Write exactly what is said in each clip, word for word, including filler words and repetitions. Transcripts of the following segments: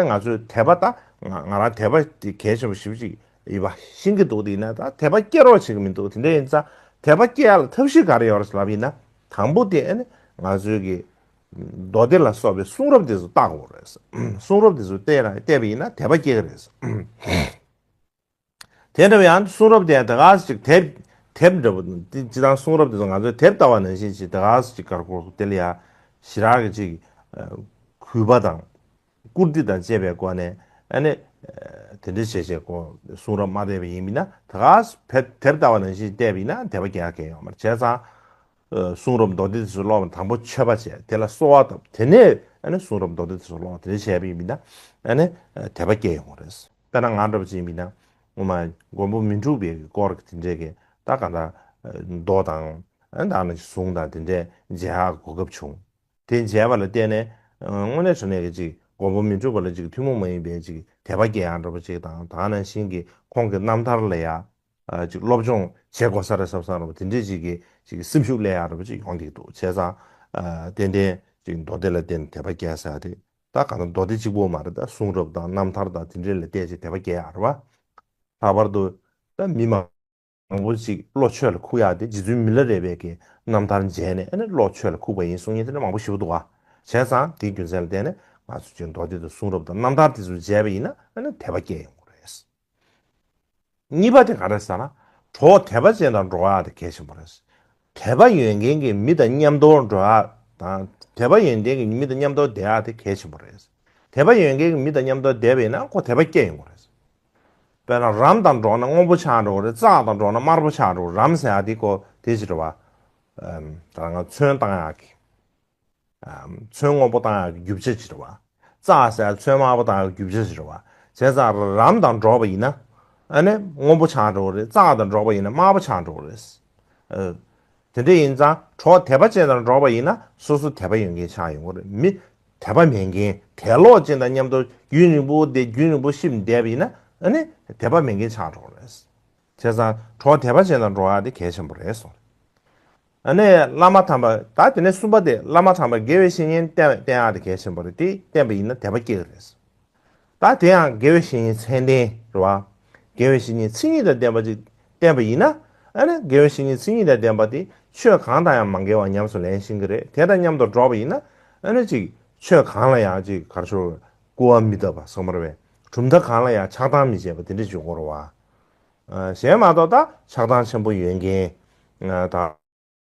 ང་ཚོའི་དད་པ་ད་ང་ང་རང་དད་པ་དེ་གལ་ཆེན་པོ་ཞེ་པོ་ཅིག་ཡིན་པ་ཤེས་ཀྱི་འདུག་དེ་ཡིན་ན་ད་དད་པ་སྐྱེ་རོགས་བྱེད་ཀྱི་མི་འདུག་དེ་འདྲ་ཡིན་ཙང་དད་པ་སྐྱེ་ཡག་ལ་ཐབས་ཤེས་ག་རེ་ཡོད་རེད་ལབ་ཡིན་ན། དང་པོ་དེ་ཨ་ནི་ང་ཚོའི་གི་མདོ་སྡེ་ལ་སོགས་པའི་གསུང་རབ་དེ་ཚོ་བལྟ་དགོས་རེད། གསུང་རབ་དེ་ཚོ་བལྟས་ན་བལྟས་པ་ཡིན་ན་དད་པ་སྐྱེ་གི་རེད། དེ་འདྲ་བའི་ཡང་གསུང་རབ་དེ་ཡང་དེ་ག་ཅིག་དེབ་དེབ་འདྲ་པོ་སྤྱི་བཏང་གསུང་རབ་དེ་ཚོ་ང་ཚོས་དེབ་ལྟ་བ་ནང་བཞིན་ཅིག་དེ་ག་ཅིག་དཀར་པོ་དེ་ལ་ཡང་ཞེ་དྲག་གི་ཅིག་གུས་པ་དང་བཀུར་སྟི་དང་བཅས་པའི་སྒོ་ནས་ཨ་ནི་དེ་འདྲ་བྱས་བྱས་ཁོ་གསུང་རབ་མ་བལྟས་པ་ཡིན་མིན་ན་དེ་ག་དེབ་ལྟ་བ་ནང་བཞིན་བལྟས་པ་ཡིན་ན་དད་པ་སྐྱེ་ཡག་གང་ཡོད་མ་རེད། བྱས་ཙང་གསུང་རབ་མདོ་སྡེ་དེ་ཚོ་ཀློག་དང་པོ་མཆོད་པ་བྱས་དེ་ལ་གསོལ་བ་བཏབ་དེ་ནས་ཨ་ནི་གསུང་རབ་མདོ་སྡེ་དེ་ཚོ་ཀློག་དེ་འདྲ་བྱས་པ་ཡིན་མིན་ན་ཨ་ནི་དད་པ་སྐྱེ་ཡོང་གི་རེད། དཔེར་ན་ང་འདྲ་པོ་ཅིག་ཡིན་ན་སྔོན་མ་མགོན་པོ་མི་འཁྲུགས་པའི་སྐོར་གྱི་དེ་འདྲའི་གི་ད་ག་ད་མདོ་དང་ཨ་ད་ནི་གཟུངས་དང་དེ་འདྲའི་མཇལ་ཡག་གོ་སྐབས་བྱུང་། དེ་མཇལ་བ་ལ་བརྟེན་ནས་དངོས་གནས་དྲང་གནས་ཀྱི་ཅིག་མགོན་པོ་མི་འཁྲུགས་པ་ལ་ཅིག་ཐུན་མོང་མ་ཡིན་པའི་ཅིག་དད་པ་སྐྱེ་ཡག་འདྲ་པོ་ཅིག་དང་ད་ནང་བཞིན་གྱི་ཁོང་གི་རྣམ་ཐར་ལ་ཡ་ཅིག་སློབ་སྦྱོང་བྱེད་དགོས་ས་རེད་བསམ་བསམ་འདྲ་པོ་དེ་འདྲའི་ཅིག་གི་ཅིག་སེམས་ཤུགས་སླེབས་ཡག་འདྲ་པོ་ཅིག་ཡོང་བསྡད་འདུག་བྱས་ཙང་ཏན་ཏན་ཅིག་མདོ་སྡེ་ལ་བརྟེན་ནས་དད་པ་སྐྱེ་ས་དེ། ད་གང་ལྟར་མདོ་སྡེ་གཅིག་པོ་མ་རེད། ད་གསུང་རབ་དང་རྣམ་ཐར་དང་དེ་འདྲའི་ལ་བལྟས་ཚེ་དད་པ་སྐྱེ་ཡག་རེད་བ། ལྷག་པར་དུ་ད་མི་མང་པོ་ཅིག་བློ་ཆོས་ལ་ཁུག་ཡག་དེ་རྗེ་བཙུན་མི་ལ་རས་པའི་གི་རྣམ་ཐར་མཇལ་ནས་ཨ་ནི་བློ་ཆོས་ལ་ཁུག་པ་ཡིན་གསུང་མཁན་དེ་འདྲ་མང་པོ་ཞེ་པོ་འདུག་བ། བྱས་ཙང་དེའི་རྒྱུ་མཚན་ལ་བརྟེན་ནས་ང་ཚོ་ཅིག་མདོ་སྡེ་དང་གསུང་རབ་དང་རྣམ་ཐར་དེ་ཚོ་མཇལ་བ་ཡིན་ན་ཨ་ནི་དད་པ་སྐྱེ་ཡོང་གི་རེད། གཉིས་པ་དེ་ག་རེ་ཟེར་ན། གྲོགས་དད་པ་ཅན་དང་འགྲོགས་ཡག་དེ་གལ་ཆེན་པོ་རེད། དད་པ་ཡོད་མཁན་གྱི་མི་དང་མཉམ་དུ་འགྲོགས་ཡག་དང་དད་པ་ཡོད་མཁན་གྱི་མི་དང་མཉམ་དུ་བསྡད་ཡག་དེ་གལ་ཆེན་པོ་རེད། དད་པ་ཡོད་མཁན་གྱི་མི་དང་མཉམ་དུ་བསྡད་པ་ཡིན་ན་ཁོ་དད་པ་སྐྱེ་ཡོང་གི་རེད། དཔེར་ན་རམ་དང་འགྲོགས་ན་སྔོན་པོ་ཆགས་འགྲོ་གི་རེད། ཙག་དང་འགྲོགས་ན་དམར་པོ་ཆགས་འགྲོ་གི་རེད། རམ་ཟེར་ཡག་དེ་ཁོ་དེ་ཅི་རེད་བ། ད་ང་ཚོན་བཏང་ཡག་གི་ཚོན་སྔོན་པོ་བཏང་ཡག་གི་རྒྱུ་ཆ་ཅིག་རེད་བ། ཙག་ཟེར་ཚོན་དམར་པོ་བཏང་ཡག་གི་རྒྱུ་ཆ་ཅིག་རེད་བ། བྱས་ཙང་རམ་དང་འགྲོགས་པ་ཡིན་ན་ཨ་ནི་སྔོན་པོ་ཆགས་འགྲོ་གི་རེད། ཙག་དང་འགྲོགས་པ་ཡིན་ན་དམར་པོ་ཆགས་འགྲོ་གི་རེད། དེ་འདྲ་ཡིན་ཙང་གྲོགས་དད་པ་ཅན་དང་འགྲོགས་པ་ཡིན་ན་སོ་སོ་དད་པ་ཡོད་མཁན་ཆགས་ཡོང་གི་རེད། མི་དད་པ་མེད་མཁན་དད་ལོག་ཅན་དང་མཉམ་དུ་རྒྱུན་རིང་པོ་བསྡད་རྒྱུན་རིང་པོ་གཤིབ་བསྡད་པ་ཡིན་ན་ཨ་ནི་དད་པ་མེད་མཁན་ཆགས་འགྲོ་གི་རེད། བྱས་ཙང་གྲོགས་དད་པ་ཅན་དང་འགྲོགས་ཡག་དེ་གལ་ཆེན་པོ་རེད་གསུངས། ཨ་ནི་བླ་མ་དམ་པ་ད་དེ་ནས་གསུམ་པ་དེ་བླ་མ་དམ་པ་དགེ་བའི་བཤེས་གཉེན་བསྟེན་བསྟེན་ཡག་དེ་གལ་ཆེན་པོ་རེད། དེ་བསྟེན་པ་ཡིན་ན་དད་པ་སྐྱེ་གི་རེད། ད་དེ་ཡང་དགེ་བའི་བཤེས་གཉེན་མཚན་ལྡན་རེད་བ། དགེ་བའི་བཤེས་གཉེན་མཚན་ཉིད་དང་ལྡན་པ་ཅིག་བསྟེན་པ་ཡིན་ན་ཨ་ནི་དགེ་བའི་བཤེས་གཉེན་མཚན་ཉིད་དང་ལྡན་པ་དེ་ཆོས་གང་དང་ཡང་མ་འགལ་བར་ཉམས་སུ་ལེན་ཤེས་ཀྱི་རེད། དེ་དང་མཉམ་དུ་འགྲོགས་པ་ཡིན་ན་ཨ་ནི་ཅིག་ཆོས་གང་ལ་ཡང་ཅིག་ག་རེ་ཞུ་སྐུར་བ་མི་བཏབ་པ་ཟེར་མ་རེད་པས། གྲུབ་མཐའ་གང་ལ་ཡང་ཆགས་སྡང་མི་བྱེད་པ་དེ་འདྲ་བྱེད་དགོས་རེད་བ། གཞན་མ་གཏོགས་ད་ཆགས་སྡང་ཆེན་པོ་ཡོད་མཁན་ད་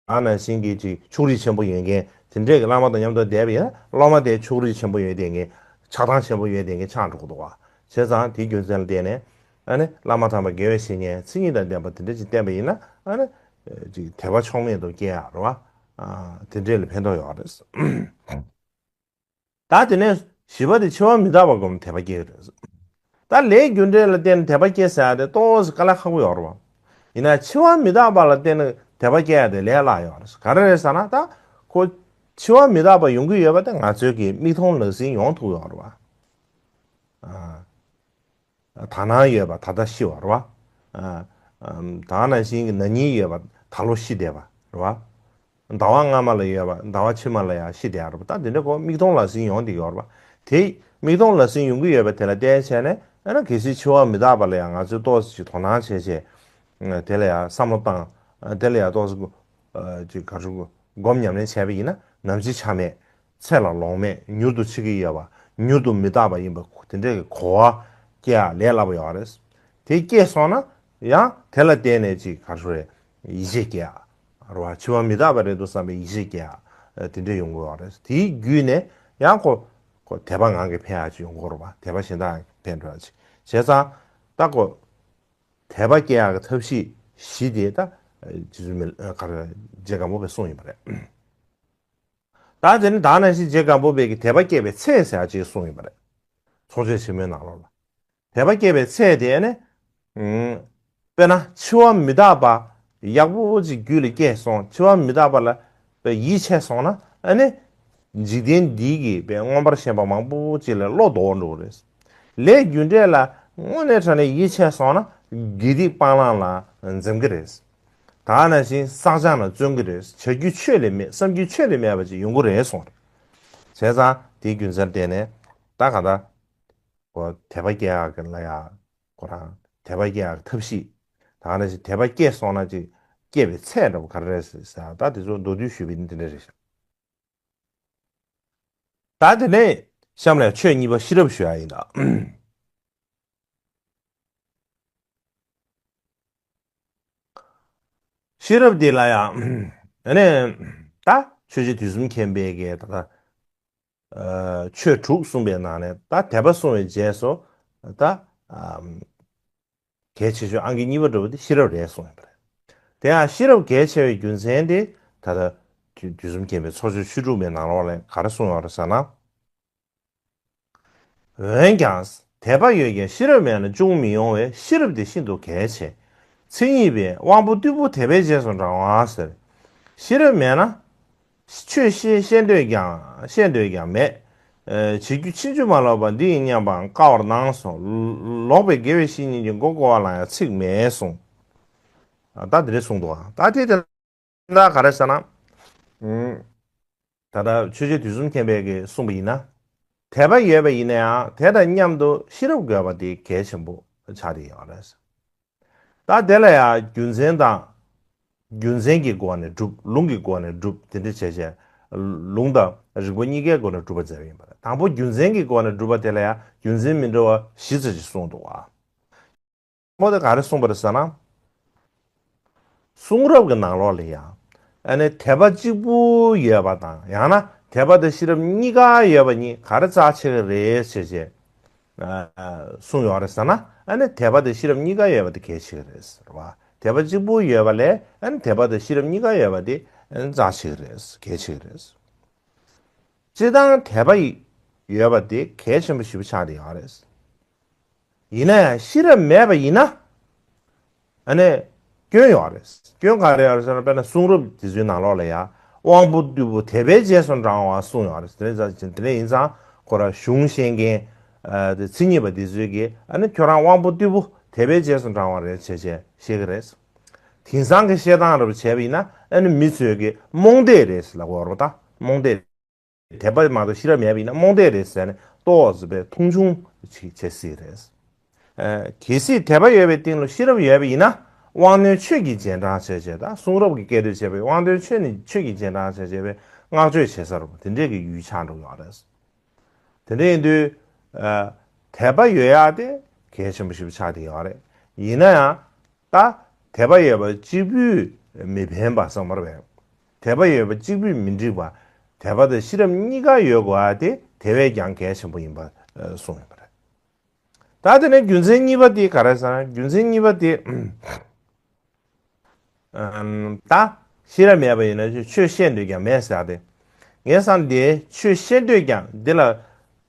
ཨ་ནང་བཞིན་གྱི་ཅིག་ཕྱོགས་རིས་ཆེན་པོ་ཡོད་མཁན་དེ་འདྲས་ཀྱི་བླ་མ་དང་མཉམ་དུ་བསྡད་པ་ཡིན་ན་སློབ་མ་དེ་ཕྱོགས་རིས་ཆེན་པོ་ཡོད་བསྡད་མཁན་ཆགས་སྡང་ཆེན་པོ་ཡོད་བསྡད་མཁན་ཆགས་འགྲོ་གི་འདུག་བ། བྱས་ཙང་དེའི་རྒྱུ་མཚན་ལ་བརྟེན་ནས་ཨ་ནི་བླ་མ་དམ་པ་དགེ་བའི་བཤེས་གཉེན་མཚན་ཉིད་དང་ལྡན་པ་དེ་འདྲས་ཅིག་བསྟེན་པ་ཡིན་ན་ཨ་ནི་ཅིག་དད་པ་ཕྱོགས་མེད་དུ་སྐྱེ་ཡག་རེད་བ། དེ་འདྲས་ལ་ཕན་ཐོགས་ཡོད་རེད། ད་དེ་ནས་བཞི་པ་དེ་འཆི་བ་མི་རྟག་པ་སྒོམ་དད་པ་སྐྱེ་གི་རེད། ད་ལས་རྒྱུ་འབྲས་ལ་བརྟེན་ནས་དད་པ་སྐྱེ་ཟེར་ཡ་དེ་ཏོག་ཙམ་དཀའ་ལས་ཁག་པོ་ཡོད་རེད་བ། ཡིན་ན་འཆི་བ་མི་རྟག་པ་ལ་བརྟེན་ནས་དད་པ་སྐྱེ་ཡ་དེ་ལས་སླ་ཡོད་རེད། ག་རེ་རེད་ཟེར་ན་ད་ཁོ་འཆི་བ་མི་རྟག་པ་ཡོང་གི་ཡོད་པ་དེ་ང་ཚོའི་གི་མིག་མཐོང་ལག་ཟིན་ཡོང་ཐུབ་ཡོད་རེད་བ། ཨ། དག་སྣང་ཡོད་པ་ད་ལྟ་ཤི་བ་རེད་བ། ཨ། ཨམ། ད་ག་ནང་བཞིན་གྱི་ན་ནིང་ཡོད་པ་ད་ལོ་ཤི་བསྡད་པ་རེད་བ། ཟླ་བ་སྔ་མ་ལ་ཡོད་པ་ཟླ་བ་ཕྱི་མ་ལ་ཡང་ཤི་བསྡད་ཡ་རེད་བ། ད་འདི་འདྲ་ཁོ་མིག་མཐོང་ལག་ཟིན་ཡོང་བསྡད་ཡོད་རེད་བ། དེ་མིག་མཐོང་ལག་ཟིན་ཡོང་གི་ཡོད་པ་དེ་ལ་བརྟེན་བྱས་ནས་ཨ་ན་གལ་སྲིད་འཆི་བ་མི་རྟག་པ་ལ་ཡང་ང་ཚོས་ཏོག་ཙམ་ཅིག་དོ་སྣང་བྱས་བྱས། དེ་ལ་ཡང་བསམ་བློ་བཏང་། དེ་ལ་ཡང་ཏོག་ཙམ་ཅིག་ག་རེ་ཞུ། སྒོམ་ཉམས་ལེན་བྱས་པ་ཡིན་ན་ནམ་འཆི་ཆ་མེད། ཚེ་ལ་ལོང་མེད། མྱུར་དུ་འཆི་གི་ཡོད་པ། མྱུར་དུ་མི་རྟག་པ་ཡིན་པ་དེ་འདྲའི་གི་གོ་བ་སྐྱེ་ཡག་ལས་སླ་པོ་ཡོད་རེད། དེ་སྐྱེས་སོང་ན་ཡང་དེ་ལ་བརྟེན་ནས་ཅིག་ག་རེ་ཞུ་རེད། ཡིད་ཆེས་སྐྱེ་ཡག་རེད་བ། འཆི་བ་མི་རྟག་པ་རེད་འདུག་བསམ་པའི་ཡིད་ཆེས་སྐྱེ་ཡག་དེ་འདྲ་ཡོང་གི་ཡོད་རེད། དེའི་བརྒྱུད་ནས་ཡང་ཁོ་ཁོ་དད་པ་ངང་གིས་འཕེལ་ཡག་ཅིག་ཡོང་གི་ཡོད་རེད་བ། དད་པ་གཞན་དག་འཕེལ་འགྲོ་ཡག་ཅིག་བྱས་ཙང་ད་ཁོ། དད་པ་སྐྱེ་ཡག་གི་ཐབས་ཤེས་བཞི་དེ་ད་རྗེ་བཙུན་མི་ལ་ག་རེ་རྗེ་སྒམ་པོ་པས་གསུངས་ཡོད་པ་རེད། ད་དེ་ནི་ད་ནང་བཞིན་རྗེ་སྒམ་པོ་པས་ཀྱི་དད་པ་སྐྱེ་བའི་ཚད་ཟེར་ཡག་ཅིག་གསུངས་ཡོད་པ་རེད། ཚོགས་ཆེན་ཆེན་མོའི་ནང་ལོགས་ལ། དད་པ་སྐྱེ་བའི་ཚད་དེ་ནི། དཔེར་ན་འཆི་བ་མི་རྟག་པ་ཡག་པོ་ཅིག་རྒྱུད་ལ་སྐྱེས་སོང་། འཆི་བ་མི་རྟག་པ་ལ་ཡིད་ཆེས་སོང་ན་ཨ་ནི། འཇིག་རྟེན་འདི་གི་པའི་མངོན་པར་ཤེས་པ་མང་པོ་ཅིག་ལས་བློ་ལྡོག་འགྲོ་གི་རེད། ལས་རྒྱུ་འབྲས་ལ་དངོས་གནས་དྲང་གནས་ཡིད་ཆེས་སོང་ན་དགེ་སྡིག་སྤང་བླང་ལ་འཛེམ་གི་རེད། ད་ནང་བཞིན་བསགས་སྦྱང་ལ་བརྩོན་གི་རེད། བྱ་རྒྱུ་ཆོས་ལས་མེད། བསམ་རྒྱུ་ཆོས་ལས་མེད་པ་ཅིག་ཡོང་གི་རེད་གསུངས་རེད། བྱས་ཙང་དེའི་རྒྱུ་མཚན་བརྟེན་ནས་ད་ག་ད། ཁོ་དད་པ་སྐྱེ་ཡག་གི་ལ་ཡ་ཁོ་རང་དད་པ་སྐྱེ་ཡག་གི་ཐབས་ཤེས་ད་ག་ནང་བཞིན་དད་པ་སྐྱེས་སོང་ན་ཅིག་སྐྱེས་པའི་ཚད་འདྲ་པོ་ག་རེ་རེད་ཟེར་ད་དེ་ཚོ་མདོར་བསྡུས་ཞུས་པ་ཡིན་ན་དེ་འདྲ་རེད་ཤག་ད་དེ་ནས་གཤམ་ལ་ཆོས་གཉིས་པ་ཤེས་རབ་ཞུ་ཡ་ཡིན་ད། ཤེས་རབ་འདི་ལ་ཡང་ཨ་ནི་ད་ཆོས་རྗེ་དུས་གསུམ་མཁྱེན་པའི་གི་ད་ལྟ་ཆོས་དྲུག་གསུངས་པའི་ནང་ནས་ད་དད་པ་བསྲུང་བའི་རྗེས་སུ་ད་གལ་ཆེ་ཤོས་ཨང་ཀི་གཉིས་པ་འདྲ་པོ་དེ་ཤེས་རབ་རེད་གསུངས་ཡོད་པ་རེད། དེ་ཡང་ཤེས་རབ་གལ་ཆེ་བའི་རྒྱུ་མཚན་དེ་ད་ལྟ་དུས་གསུམ་མཁྱེན་པའི་ཚོགས་ཆོས་བཅུ་དྲུག་པའི་ནང་ལོགས་ལ་ག་རེ་གསུངས་ཡོད་རེད་ཟེར་ན། འོན་ཀྱང་དད་པ་ཡོད་ཀྱང་ཤེས་རབ་མེད་ན་སྐྱོང་མི་ཡོང་བས་ཤེས་རབ་དེ་ཤིན་ཏུ་གལ་ཆེ། མཚན་ཉིད་པས་དབང་པོ་རྟུལ་པོ་དད་པའི་རྗེས་སུ་འབྲང་བ་ཟེར། ཤེས་རབ་མེད་ན། ཆོས་ཤེས་ཤེས་འདོད་ཀྱང་ཤེས་འདོད་ཀྱང་མེད། བྱེད་རྒྱུ་ཕྱིན་ཅི་མ་ལོག་པ་འདི་ཡིན་སྙམ་པའང་དཀའ་བར་སྣང་གསུངས། ལོག་པའི་དགེ་བའི་བཤེས་གཉེན་གྱི་མགོ་བསྐོར་བ་ལ་ཡང་ཚིག་མེད་གསུངས། ད་འདི་འདྲ་གསུངས་འདུག་ད་དེ་དེ་ད་ག་རེ་ཟེར་ན། ད་ལྟ་ཆོས་རྗེ་དུས་གསུམ་མཁྱེན་པས་ཀྱིས་གསུངས་པ་ཡིན་ན། དད་པ་ཡོད་པ་ཡིན་ན་ཡང་དེ་དང་མཉམ་དུ་ཤེས་རབ་དགོས་པ་དེ་གལ་ཆེན་པོ་ཆགས་བསྡད་ཡོད་རེད། ད་དེ་ལ་ཡང་རྒྱུ་མཚན་དང་། རྒྱུ་མཚན་གྱི་སྒོ་ནས་སྒྲུབ་ལུང་གི་སྒོ་ནས་སྒྲུབ་དེ་འདྲ་བྱས་བྱས། ལུང་དང་རིགས་པ་གཉིས་ཀའི་སྒོ་ནས་སྒྲུབ་པ་མཛད་པ་ཡིན་པ་རེད། དང་པོ་རྒྱུ་མཚན་གྱི་སྒོ་ནས་སྒྲུབ་པ་དེ་ལ་ཡང་རྒྱུ་མཚན་མི་འདྲ་བ་བཞི་ཙམ་ཞིག་གསུངས་འདུག་བ། ཁོ་དེ་ག་རེ་གསུངས་པ་རེད་ཟེར་ན། གསུང་རབ་ཀྱི་ནང་ལོགས་ལ་ཡང་། ཨ་ནི་དད་པ་གཅིག་པུ་ཡོད་པ་དང་ཡང་ན་དད་པ་དང་ཤེས་རབ་གཉིས་ཀ་ཡོད་པ་གཉིས་ག་རེ་རྩ་ཆེ་གི་རེད་ཟེར་བྱས། གསུངས་ཡོད་རེད་ཟེར་ན་ཨ་ནི་དད་པ་དང་ཤེས་རབ་གཉིས་ཀ་ཡོད་པ་དེ་གལ་ཆེ་གི་རེད་ཟེར་བ། དད་པ་གཅིག་པུ་ཡོད་པ་ལས་ཨ་ནི་དད་པ་དང་ཤེས་རབ་གཉིས་ཀ་ཡོད་པ་དེ་ཨ་ནི་རྩ་ཆེ་གི་རེད་གལ་ཆེ་གི་རེད། སྤྱིར་བཏང་དད་པ་ཡོད་པ་དེ་གལ་ཆེན་པོ་ཞེ་པོ་ཆགས་བསྡད་ཡོད་རེད། ཡིན་ན་ཡང་ཤེས་རབ་མེད་པ་ཡིན་ན། ཨ་ནི། སྐྱོན་ཡོད་རེད། སྐྱོན་ག་རེ་ཡོད་རེད་ཟེར་ན་དཔེར་ན་གསུང་རབ་དེ་ཚོའི་ནང་ལོགས་ལ་ཡང་དབང་པོ་རྟུལ་པོ་དད་པའི་རྗེས་སུ་འབྲང་བ་གསུངས་ཡོད་རེད། དེ་ནས་དེ་ནས་ཡིན་ཙང་ཁོ་ར་གཞུང་ཤེས་མཁན། དེ་མཚན་ཉིད་པ་དེ་ཚོས་ཀྱིས་ཨ་ནི་ཁྱོད་རང་དབང་པོ་རྟུལ་པོ་དད་པའི་རྗེས་སུ་འབྲང་བ་རེད་བྱས་བྱས་བཤད་ཀྱི་རེད། དེང་སང་གི་བཤད་སྟངས་རབ་བྱས་པ་ཡིན་ན་ཨ་ནི་མི་ཚོས་ཀྱིས་རྨོངས་དད་རེད་ལབ་ཀྱི་ཡོད་རེད་པ། ད་རྨོངས་དད། དད་པ་མ་གཏོགས་ཤེས་རབ་མེད་པ་ཡིན་ན་རྨོངས་དད་རེད་ཟེར་ནས་ཏོག་ཙམ་པའི་མཐོང་ཆུང་ཅིག་བྱེད་སྲིད་རེད། གལ་སྲིད་དད་པ་ཡོད་པའི་སྟེང་ལ་ཤེས་རབ་ཡོད་པ་ཡིན་ན་དབང་རྣོན་ཆོས་ཀྱི་རྗེས་འབྲང་བྱས་བྱས་དང་གསུང་རབ་ཀྱི་སྐད་དོད་བྱས་པའི་དབང་རྣོན་ཆོས་ནི་ཆོས་ཀྱི་རྗེས་འབྲང་བྱས་བྱས་པའི་བསྔགས་བརྗོད་བྱེད་ས་རུ་དེ་འདྲས་ཀྱི་ཡུལ་ཆགས་འགྲོ་ཡོད་རེད། དེ་འདྲ་ཡིན་དུས། དད་པ་ཡོད་ཡག་དེ་གལ་ཆེན་པོ་ཞིག་ཆགས་བསྡད་ཡོད་རེད། ཡིན་ན་ཡང་། ད། དད་པ་ཡོད་པ་གཅིག་པུས་མི་ཕན་པ་བསམ་པར་བས། དད་པ་ཡོད་པ་གཅིག་པུས་མི་འགྲིག་པ། དད་པ་དང་ཤེས་རབ་གཉིས་ཀ་ཡོད་དགོས་ཡག་དེ་དེ་བས་ཀྱང་གལ་ཆེན་པོ་ཡིན་པ་གསུངས་ཡོད་པ་རེད། ད་དེ་ནས་རྒྱུ་མཚན་གཉིས་པ་དེ་ག་རེ་ཟེར་ན་རྒྱུ་མཚན་གཉིས་པ་དེ། ད་ཤེས་རབ་མེད་པ་ཡིན་ན་ཆོས་བཤད་འདོད་ཀྱང་མེད་ཟེར་ཏེ། ངས་བསམ་སྟེ་ཆོས་བཤད་འདོད་ཀྱང་འདི་ལ་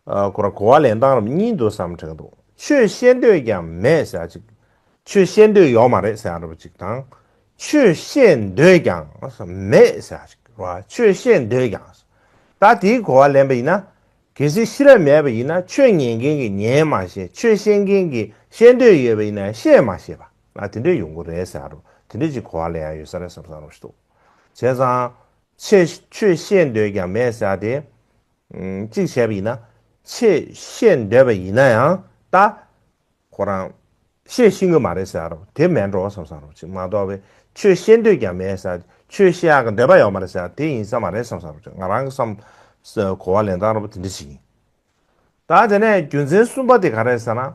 ཁོ་ར་གོ་བ་ལེན་སྟངས་རབ་གཉིས་འདུག་བསམ་དྲན་འདུག་ཆོས་བཤད་འདོད་ཀྱང་མེད་ཟེར་ཅིག་ཆོས་བཤད་འདོད་ཡོད་མ་རེད་ཟེར་རབ་ཅིག་དང་། ཆོས་བཤད་འདོད་ཀྱང་མེད་ཟེར་ཅིག་ར་ཆོས་བཤད་འདོད་ཀྱང་། ད་དེའི་གོ་བ་ལེན་པ་ཡིན་ན། གལ་སྲིད་ཤེས་རབ་མེད་པ་ཡིན་ན་ཆོས་ཉན་མཁན་གྱིས་ཉན་མ་ཤེས། ཆོས་བཤད་མཁན་གྱིས་བཤད་འདོད་ཡོད་པ་ཡིན་ན་བཤད་མ་ཤེས་པ་ལ་དེ་འདྲས་ཡོང་གི་རེད་ཟེར་རོ། དེ་འདྲས་ཀྱི་གོ་བ་ལེན་ཡ་ཡོད་ས་རེད་བསམ་བསམ་རོ་ཞིག་འདུག་བྱས་ཙང་ཆོས་ཆོས་བཤད་འདོད་ཀྱང་མེད་ཟེར་ཏེ། གཅིག་བྱས་པ་ཡིན་ན་ཆོས་བཤད་འདོད་པ་ཡིན་ན་ཡང་ད། ཁོ་རང་བཤད་ཤེས་ཀྱི་མ་རེད་ཟེར་རོ། དེ་མེད་འགྲོ་བསམ་བསམ་རོ་ཅིག་མ་གཏོགས་པའི་ཆོས་བཤད་འདོད་ཀྱང་མེད་ཟེར། ཆོས་བཤད་ཡག་གི་འདོད་པ་ཡོད་མ་རེད་ཟེར། དེ་ཡིན་ས་མ་རེད་བསམ་བསམ་རོ་ཅིག་ང་རང་གི་བསམ་གོ་བ་ལེན་སྟངས་རོ་དེ་འདྲ་ཞིག་ཡིན། ད་དེ་ནས་རྒྱུ་མཚན་གསུམ་པ་དེ་ག་རེད་ཟེར་ན།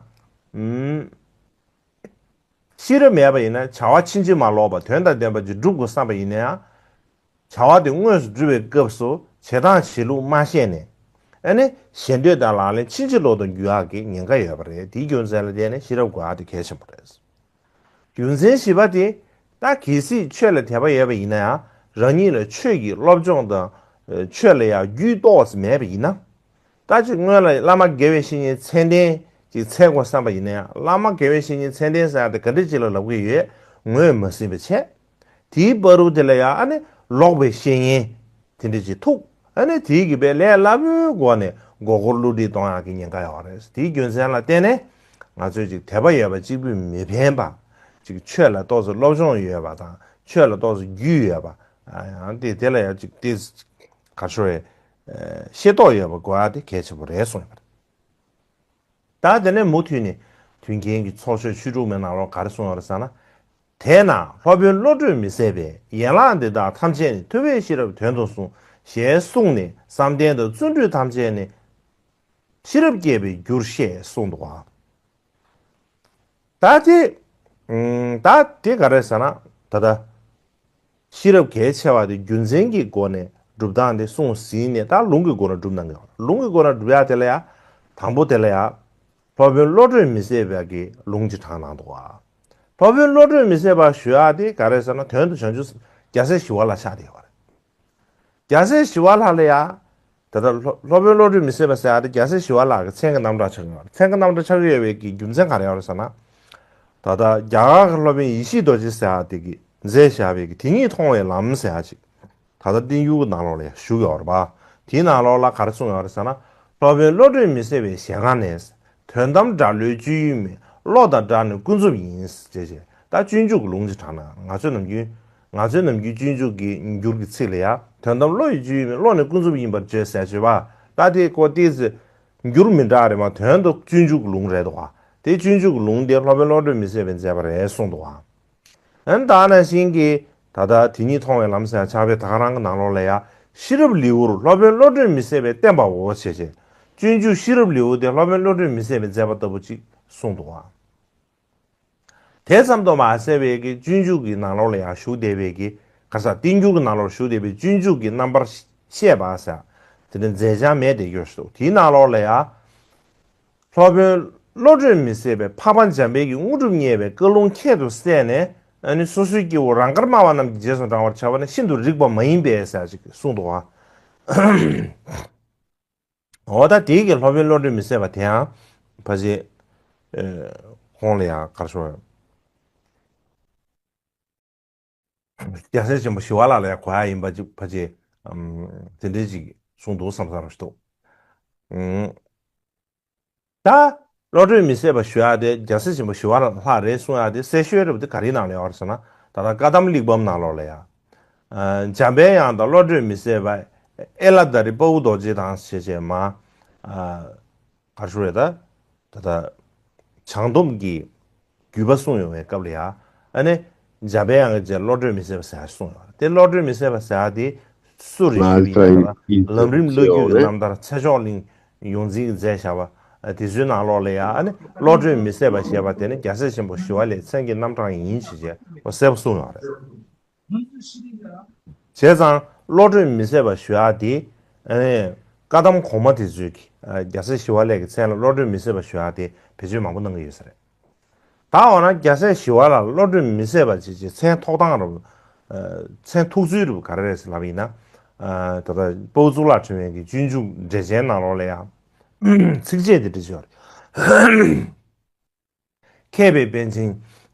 ཤེས་རབ་མེད་པ་ཡིན་ན་བྱ་བ་ཕྱིན་ཅི་མ་ལོག་པ་དོན་དང་ལྡན་པ་ཅིག་སྒྲུབ་དགོས་བསམ་པ་ཡིན་ན་ཡང་། བྱ་བ་དེ་དངོས་སུ་སྒྲུབ་པའི་སྐབས་སུ་བྱེད་སྟངས་བྱེད་ལུགས་མ་ཤེས་ནས། ཨ་ནི་ཞེ་འདོད་དང་ལག་ལེན་ཕྱིན་ཅི་ལོག་ཏུ་འགྱུར་ཡག་གི་ཉེན་ཁ་ཡོད་པ་རེད། དེའི་རྒྱུ་མཚན་ལ་བརྟེན་ནས་ཤེས་རབ་དགོས་ཡག་དེ་གལ་ཆེན་པོ་རེད། རྒྱུ་མཚན་བཞི་པ་དེ། ད་གལ་སྲིད་ཆོས་ལ་དད་པ་ཡོད་པ་ཡིན་ན་ཡང་རང་ཉིད་ལ་ཆོས་ཀྱི་སློབ་སྦྱོང་དང་། ཆོས་ལ་ཡང་རྒྱུས་ཏོག་ཙམ་མེད་པ་ཡིན་ན། ད་ཅིག་སྔོན་ལ་བླ་མ་དགེ་བའི་བཤེས་གཉེན་མཚན་ལྡན་ཅིག་འཚོལ་དགོས་བསམ་པ་ཡིན་ན་ཡང་བླ་མ་དགེ་བའི་བཤེས་གཉེན་མཚན་ལྡན་ཟེར་ཡག་དེ་ག་འདྲ་ཅིག་ལ་ལབ་ཀྱི་ཡོད་ངོས་མ་ཟིན་པ་བྱས། དེའི་བར་དུ་དེ་ལ་ཡང་ཨ་ནི་ལོག་པའི་བཤེས་གཉེན་དེ་འདྲ་ཅིག་ཐུག་ཨ་ནི་དེའི་གི་པའི་ལས་སླ་པོའི་སྒོ་ནས་མགོ་སྐོར་བསླུ་བྲིད་གཏོང་ཡག་གི་ཉེན་ཁ་ཡོད་རེད། དེའི་རྒྱུ་མཚན་ལ་བརྟེན་ནས་ང་ཚོས་ཅིག་དད་པ་ཡོད་པ་གཅིག་པུས་མི་ཕན་པ། ཅིག་ཆོས་ལ་ཏོག་ཙམ་སློབ་སྦྱོང་ཡོད་པ་དང་ཆོས་ལ་ཏོག་ཙམ་རྒྱུས་ཡོད་པ། ཡང་དེ་དེ་ལ་ཡང་ཅིག་དེ་ག་ཤོད་རེད། ཤེས་རྟོགས་ཡོད་པ་དགོས་ཡག་དེ་གལ་ཆེན་པོ་རེད་གསུངས་ཡོད་པ་རེད། ད་དེ་ནས་མུ་མཐུད་ནས་དུས་མཁྱེན་གྱི་ཚོགས་ཆོས་ཆོས་དྲུག་མའི་ནང་ལོགས་ག་རེ་གསུངས་ཡོད་རེད་ཟེར་ན། དེས་ན་སློབ་དཔོན་བློ་གྲོས་མི་ཟད་པས། ཡན་ལག་འདི་དག་ཐམས་ཅད་ནི། ཐུབ་པས་ཤེས་རབ་དོན་དུ་གསུངས། ཞེས་གསུངས་ནས་བསམ་གཏན་དང་བརྩོན་འགྲུས་ཐམས་ཅད་ནི་ཤེས་རབ་སྐྱེས་པའི་རྒྱུར་བཤད་གསུངས་འདུག་ག་ད་དེ། ད་དེ་ག་རེ་ཟེར་ན། ད་ལྟ་ཤེས་རབ་གལ་ཆེ་བ་དེ་རྒྱུ་མཚན་གྱི་སྒོ་ནས་སྒྲུབ་སྟངས་དེ་གསུངས་ཟིན་ནས། ད་ལུང་གི་སྒོ་ནས་སྒྲུབ་གནང་གི་ཡོད། ལུང་གི་སྒོ་ནས་སྒྲུབ་ཡ་དེ་ལ་ཡ། དང་པོ་དེ་ལ་ཡ། སློབ་དཔོན་བློ་གྲོས་མི་ཟད་པ་གི་ལུང་ཅིག་དྲངས་གནང་འདུག་ག་སློབ་དཔོན་བློ་གྲོས་མི་ཟད་པ་ཞུ་ཡ་དེ་ག་རེ་ཟེར་ན། དོན་དུ་བྱང་ཆུབ་རྒྱལ་སྲས་ཞི་བ་ལྷ་ཆགས་བསྡད་ཡོད་རེད། རྒྱལ་སྲས་ཞི་བ་ལྷ་ལ་ཡ། ད་ལྟ་སློབ་སློབ་དཔོན་བློ་གྲོས་མི་ཟད་པ་ཟེར་ཡ་དེ་རྒྱལ་སྲས་ཞི་བ་ལྷ་གི་མཚན་གྱི་རྣམ་གྲངས་ཆགས་ཀྱི་ཡོད་རེད། མཚན་གྱི་རྣམ་གྲངས་ཆགས་ཀྱི་ཡོད་པའི་གི་རྒྱུ་མཚན་ག་རེ་ཡོད་རེད་ཟེར་ན། ད་ལྟ་རྒྱ་གར་གྱི་སློབ་དཔོན་ཡེ་ཤེས་རྡོ་རྗེ་ཟེར་ཡ་དེ་གིས་མཛད་བཞག་པའི་གི་དེ་ཉིད་མཐོང་བའི་ལམ་ཟེར་ཡ་ཅིག་ད་ལྟ་བསྟན་འགྱུར་གྱི་ནང་ལོགས་ལ་ཡང་བཞུགས་ཡོད་རེད་པ། དེའི་ནང་ལོགས་ལ་ག་རེ་གསུངས་ཡོད་རེད་ཟེར་ན། སློབ་དཔོན་བློ་གྲོས་མི་ཟད་པའི་ཞལ་སྔ་ནས། དོན་དམ་སྒྲ་བློའི་སྤྱོད་ཡུལ་མིན། བློ་དང་སྒྲ་ནི་ཀུན་རྫོབ་ཡིན། ཞེས་བྱས། ད་སྤྱོད་འཇུག་གི་ལུང་ཅིག་དྲངས་ན། ང་ཚོས་ནམ་རྒྱུན། ང་ཚོས་ནམ་རྒྱུན་སྤྱོད་འཇུག་གི་འགྱུར་གྱི་ཚིག་ལ་ཡང་། དོན་དམ་བློ་ཡི་སྤྱོད་ཡུལ་མིན། བློ་ནི་ཀུན་རྫོབ་ཡིན་པར་བརྗོད་ཟེར་བྱས་པ། ད་དེ་ཀོ་ཏི་ཙི་འགྱུར་མི་འདྲ་རེད་མ། དོན་དུ་སྤྱོད་འཇུག་གི་ལུང་རེད་འདུག་ག་དེ་སྤྱོད་འཇུག་གི་ལུང་དེ་སློབ་དཔོན་བློ་གྲོས་མི་ཟད་པས་མཛད་པ་རེད་གསུངས་འདུག་ག་ཨན་ད་ནང་བཞིན་གྱི་ད་ལྟ་དེ་ཉིད་མཐོང་བའི་ལམ་ཟེར་ཕྱག་དཔེ་ད་ག་རང་གི་ནང་ལོགས་ལ་ཡང་། ཤེས་རབ་ལེའུར་སློབ་དཔོན་བློ་གྲོས་མི་ཟད་པས་བསྟན་པའོ། ཞེས་བྱས། སྤྱོད་འཇུག་ཤེས་རབ་ལེའུ་དེ་སློབ་དཔོན་བློ་གྲོས་མི་ཟད་པས་མཛད་པ་ལྟ་བུ་ཅིག་གསུངས་འདུག་ག་དེ་ཙམ་དུ་མ་ཟད་པའི་གི་སྤྱོད་འཇུག་གི་ནང་ལོགས་ལ་ཡང་བཞུགས་བསྡད་པའི་གི་ག་ས་བསྟན་འགྱུར་གྱི་ནང་ལོགས་བཞུགས་བསྡད་པའི་སྤྱོད་འཇུག་གི་རྣམ་པར་བཤད་པ་ཟེར་དེ་ནི་མཛད་བྱ་མེད་དེ་ཡོད་འདུག་དེའི་ནང་ལོགས་ལ་ཡང་། སློབ་དཔོན་བློ་གྲོས་མི་ཟད་པས་འཕགས་པ་འཇམ་དཔལ་གྱི་དངོས་གྲུབ་བརྙེས་པའི་བཀའ་ལུང་ཁྱད་དུ་བསད་ནས། ཨ་ནི་སོ་སོའི་སྐྱེ་བོ་རང་དགར་སྨྲ་བ་རྣམས་ཀྱི་རྗེས་སུ་འབྲང་བར་བྱ་བ་ནི་ཤིན་ཏུ་རིགས་པ་མ་ཡིན་པས་ཟེར་ཅིག་གསུངས་འདུག་ག་འོ་ད་དེའི་གི་སློབ་དཔོན་བློ་གྲོས་མི་ཟད་པ་དེའང་ཕལ་ཆེར། ཨེ། ཁོང་ལ་ཡང་གར་ཤོར། རྒྱལ་སྲས་ཆེན་པོ་ཞི་བ་ལྷ་ལ་ཡང་གོ་ཡ་ཡིན་པ་ཅིག་ཕལ་ཆེར། ཨམ། དེ་འདྲའི་ཅིག་གསུངས་འདུག་བསམ་བསམ་རོ་ཞིག་འདུག་ཨུམ། ད་བློ་གྲོས་མི་ཟད་པ་ཞུ་ཡ་དེ་རྒྱལ་སྲས་ཆེན་པོ་ཞི་བ་ལྷ་རེད་གསུང་ཡ་དེ་གསལ་ཤོས་རེད་པ། དེ་ག་རེའི་ནང་ལ་ཡོད་རེད་ཟེར་ན། ད་ལྟ་བཀའ་གདམས་གླེགས་བམ་ནང་ལོགས་ལ་ཡང་། ཨ། འཇམ་པའི་དབྱངས་དང་བློ་གྲོས་མི་ཟད་པ། ཨེ་ལ་ད་རི་དཔའ་བོ་རྡོ་རྗེ་དང་ཞེས་བྱས་མ། ཨ། ག་རེ་ཞུ་རེད་ད། ད་ལྟ་བྱང་སྡོམ་གྱི་བརྒྱུད་པ་གསུངས་ཡོང་བའི་སྐབས་ལ་ཡང་། ཨ་ནི་འཇམ་པའི་དབྱངས་ཀྱི་རྗེས་བློ་གྲོས་མི་ཟད་པ་ཟེར་ཡ་གསུངས་ཡོད་རེད། དེ་བློ་གྲོས་མི་ཟད་པ་ཟེར་ཡ་དེ་སུ་རེད་ཞུ་གི་ཡིན་ན། ལམ་རིམ་བླ་བརྒྱུད་ཀྱི་རྣམ་ཐར་ཚེ་མཆོག་གླིང་ཡོངས་འཛིན་གྱིས་མཛད་བཞག་པ་དེ་ཚོའི་ནང་ལོགས་ལ་ཡང་། ཨ་ནི་བློ་གྲོས་མི་ཟད་པ་ཞེས་པ་དེ་ནི་རྒྱལ་སྲས་ཆེན་པོ་ཞི་བ་ལྷའི་མཚན་གྱི་རྣམ་གྲངས་ཡིན་ཞེས་བྱས་ཁོ་གསལ་པོ་གསུངས་ཡོད་རེད། བྱས་ཙང་བློ་གྲོས་མི་ཟད་པ་ཞུ་ཡ་དེ། ཨ་ནི་བཀའ་གདམས་གོང་མ་དེ་ཚོས་ཀྱི། ཨ། རྒྱལ་སྲས་ཞི་བ་ལྷའི་མཚན་ལ་བློ་གྲོས་མི་ཟད་པ་ཞུ་ཡ་དེ་བེད་སྤྱོད་མང་པོ་གནང་གི་ཡོད་ས་རེད། ད་འོ་ན་རྒྱལ་སྲས་ཞི་བ་ལྷ་ལ་བློ་གྲོས་མི་ཟད་པ་ཅེས་བྱའི་མཚན་ཐོགས་སྟངས་རུ། ཨ། མཚན་ཐོགས་ཚུལ་རུ་ག་རེ་རེད་ཟེར་ལབ་པ་ཡིན་ན། ཨ། ད་ལྟ་དཔའ་བོ་གཙུག་ལག་ཕྲེང་བའི་གི་སྤྱོད་འཇུག་འགྲེལ་ཆེན་ནང་ལོགས་ལ་ཡང་ཚིགས་བཅད་དེ་འདྲ་ཅིག་ཡོད་རེད། མཁས་པའི་པཎ་ཆེན་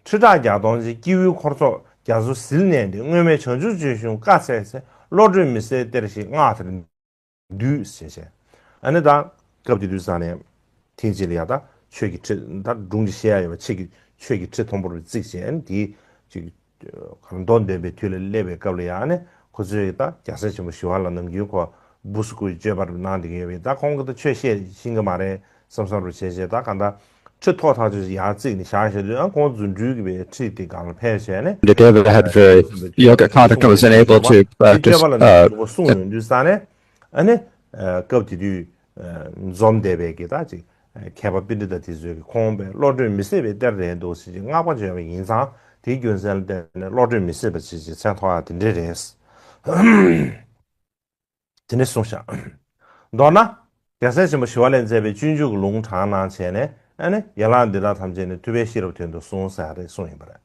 ཁྲི་ཕྲག་བརྒྱ་སྟོང་གི། སྐྱེས་བུའི་འཁོར་ཚོགས་རྒྱ་མཚོ་ཟིལ་གནོན་ཏེ། སྔོན་མེད་བྱང་ཆུབ་ཆོས་གཞུང་བཀའ་སྩལ་ཚེ། བློ་གྲོས་མི་ཟད་གཏེར་ཞིག་སྔགས་དེར་འདུས། ཞེས་བྱས། ཨ་ནི་ད་སྐབས་དེ་དུས་ཙང་ནས་ཐེངས་གཅིག་ལ་ཡ་ད་ཆོས་ཀྱི་ཁྲི། ད་སྒྲུང་ཅིག་བཤད་ཡ་ཡོད་པ། ཆོས་ཀྱི་ཆོས་ཀྱི་ཁྲི་མཐོན་པོར་བརྩིགས་བྱས། ཨ་ནི་དེའི་ཅིག་མདོ་འདོན་པའི་དུས་ལ་སླེབས་པའི་སྐབས་ལ་ཡང་། ཨ་ནི་ཁོ་ཚོས་ད་རྒྱལ་སྲས་ཆེན་པོ་ཞི་བ་ལྷ་ནམ་རྒྱུན་ཁོ་འབུ་སུ་ཀུའི་སྤྱོད་པ་རུ་གནང་བསྡད་ཀྱི་ཡོད་པས། ད་ཁོང་གིས་ད་ཆོས་བཤད་ཤེས་ཀྱི་མ་རེད་བསམ་བསམ་རུ་བྱས་བྱས། ད་གང་ལྟར་ཁྲི་ཐོག་ཐག་ཆོད་ཅིག་ཡར་བརྩིགས་ནས་བཞག་བཞག་དུས། ཨ། ཁོང་རྫུ་འཕྲུལ་གྱི་བའི་ཁྲི་དེ་སྒང་ལ་ཕེབས་བྱས་ནས། The devil had very yoga conduct, was unable to practice, uh, སྤྱོད་པ་ལ་ནི་ཁོ་གསུངས་ཡོང་དུས་ཙང་ནས། ཨ་ནི་སྐབས་དེ་དུས་འཛོམས་བསྡད་པའི་གི་ད་ཅིག་མཁས་པ་པཎྜི་ཏ་དེ་ཚོས་ཀྱི་ཁོང་པས་བློ་གྲོས་མི་ཟད་པའི་གཏེར་རེད་འདུག་ཟེར་གྱི་བསྔགས་པ་བརྗོད་པ་ཡིན་ཙང་། དེའི་རྒྱུ་མཚན་ལ་བརྟེན་ནས་བློ་གྲོས་མི་ཟད་པ་ཞེས་བྱའི་མཚན་ཐོགས་ཡ་དེ་འདྲས་རེད། དེ་ནས་གསུངས་ཤག་མདོར་ན། རྒྱལ་སྲས་ཆེན་པོ་ཞི་བ་ལྷས་མཛད་པའི་སྤྱོད་འཇུག་གི་ལུང་དྲངས་གནང་བྱས་ནས། ཨ་ནི་ཡན་ལག་འདི་དག་ཐམས་ཅད་ནི། ཐུབ་པས་ཤེས་རབ་དོན་དུ་གསུངས། ཟེར་ཡ་རེ་གསུངས་ཡིན་པ་རེད།